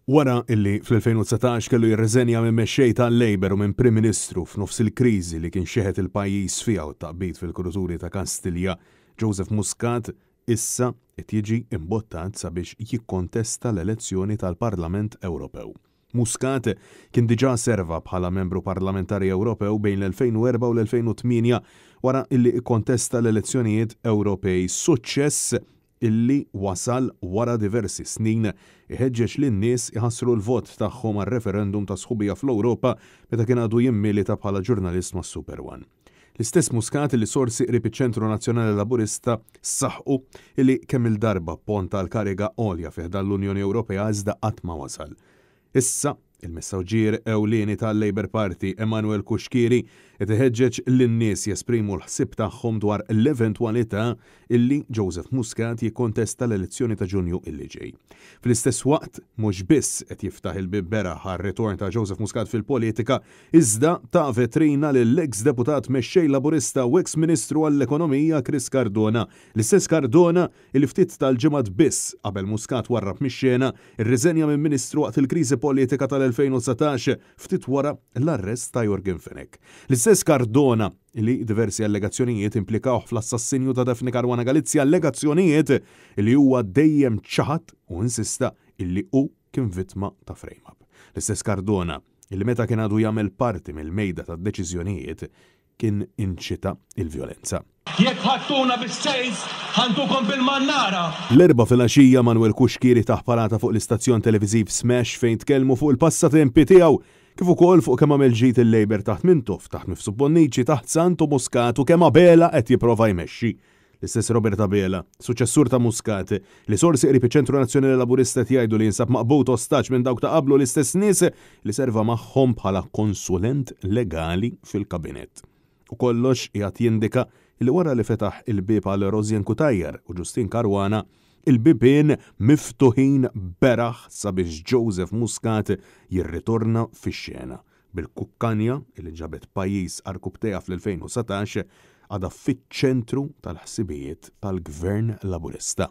Wara illi fl-2019 kellu jirriżenja minn mexxej tal-Labour u minn Prim Ministru f'nofs il-kriżi li kien xeħet il-pajjiż fiha u t-taqbid fil-kuruturi ta' Kastilja, Joseph Muscat issa qed jiġi imbottat sabiex jikkontesta l-elezzjoni tal-Parlament Ewropew. Muscat kien diġà serva bħala Membru Parlamentari Ewropew bejn l-2004 u l-2008 wara illi kkontesta l-elezzjonijiet Ewropej, suċċess illi wasal wara diversi snin iħeġġeġ lin-nies iħassru l-vot tagħhom għar-referendum tas-sħubija fl-Ewropa meta kien għadu jimmilita bħala ġurnalist mas-Super One. L-istess Muscat li sorsi qrib iċ-Ċentru Nazzjonali Laburista saħqu illi kemm-il darba pponta għal kariga għolja fi ħdan l-Unjoni Ewropea iżda qatt ma wasal. Issa, il-messawġier ewlieni tal-Labour Party, Emanuel Cuschieri, qed iħeġġeġ lin-nies jesprimu l-ħsieb tagħhom dwar l-eventwalità illi Joseph Muscat jikkontesta l-elezzjoni ta' Ġunju illi ġej. Fl-istess waqt, mhux biss qed jiftaħ il-bieb beraħ għar-ritorn ta' Joseph Muscat fil-politika, iżda ta vetrina lill-eks Deputat Mexxej Laburista u eks Ministru għall-Ekonomija Chris Cardona. L-istess Cardona illi ftit tal-ġimgħat biss qabel Muscat warrab mix-xena, irriżenja minn Ministru waqt il-kriżi politika tal-2019, ftit wara l-arrest ta' Yorgen Fenech. L-istess Cardona, li diversi allegazzjonijiet implikawh fl-assassinju ta' Daphne Caruana Galizia, allegazzjonijiet li huwa dejjem ċaħad u insista illi hu kien vittma ta' frame-up. L-istess Cardona, illi meta kien għadu jagħmel parti mill-mejda tad-deċiżjonijiet, kien inċita l-vjolenza. Jekk ħadtuna bis-sejf, ħa ntukom bil-mannara! L-Erbgħa filgħaxija Manuel Cuschieri tah parata fuq l-istazzjon televiżiv Smash fejn tkellmu fuq il-passatempi tiegħu kif ukoll fuq kemm għamel ġid il-Labour taħt Mintoff, taħt Mifsud Bonnici, taħt Sant u Muscat u kemm Abela qed jipprova jmexxi. L-istess Robert Abela, suċċessur ta' Muscat, li sorsi qrib iċ-Ċentru Nazzjonali Laburista qed jgħidu li jinsab maqbud ostaġġ minn dawk ta' qablu l-istess nies li serva magħhom bħala konsulent legali fil-Kabinett. U kollox qiegħed jindika li wara li fetaħ il-bieb għal Rosianne Cutajar u Justyne Caruana, il-bibien miftuħin beraħ sabiex Joseph Muscat jirritorna fix-xena. bil-kukkanja li ġabet pajjiż għarkupptejha fl-2019 għadha fiċ-ċentru tal-ħsibijiet tal-Gvern Laburista.